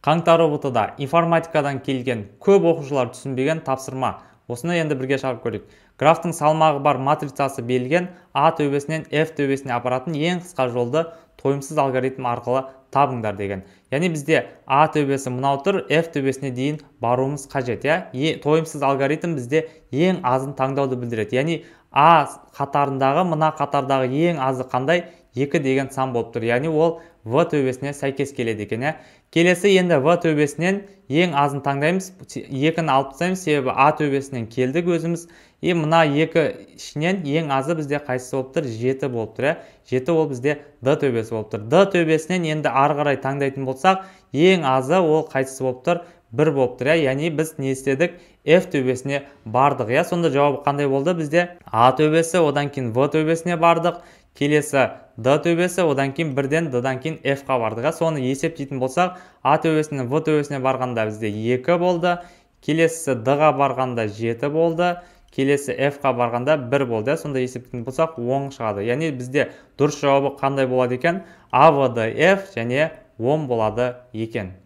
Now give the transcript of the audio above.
Қаңтар ҰБТ-да информатикадан келген көп оқушылар түсінбеген тапсырма. Осыны енді бірге шығарып көрейік. Графтың салмағы бар матрицасы берілген, А төбесінен F төбесіне апаратын ең қысқа жолды тойымсыз алгоритм арқылы табыңдар деген. Яғни бізде А төбесі мынау тұр, F төбесіне дейін баруымыз қажет, иә? Тойымсыз алгоритм бізде ең азын таңдауды білдіреді. Яғни А қатарындағы, мына қатардағы ең азы қандай? 2 деген сан болып тұр. Яғни ол В төбесіне сәйкес келеді екен, иә? Келесі енді В төбесінен ең азын таңдаймыз. 2-ні алып тастаймыз, себебі А төбесінен келдік өзіміз. И мына 2 ішінен ең азы бізде қайсысы болып тұр? 7 болып тұр, иә? 7 ол бізде Д төбесі болып тұр. Д төбесінен енді ары қарай таңдайтын болсақ, ең азы ол қайсысы болып тұр? 1 болып тұр, иә? Яғни біз не істедік? F төбесіне бардық, иә? Сонда жауабы қандай болды бізде? А төбесі, одан кейін В төбесіне бардық. Келесі Д төбесі, одан кейін бірден Д-дан кейін F-қа бардық, иә? Соны есептейтін болсақ, А төбесінен В төбесіне барғанда бізде 2 болды. Келесі Д-ға барғанда 7 болды. Келесі F-қа барғанда 1 болды, иә? Сонда есептейтін болсақ, 10 шығады. Яғни бізде дұрыс жауабы қандай болады екен? А, В, Д, F және 10 болады екен.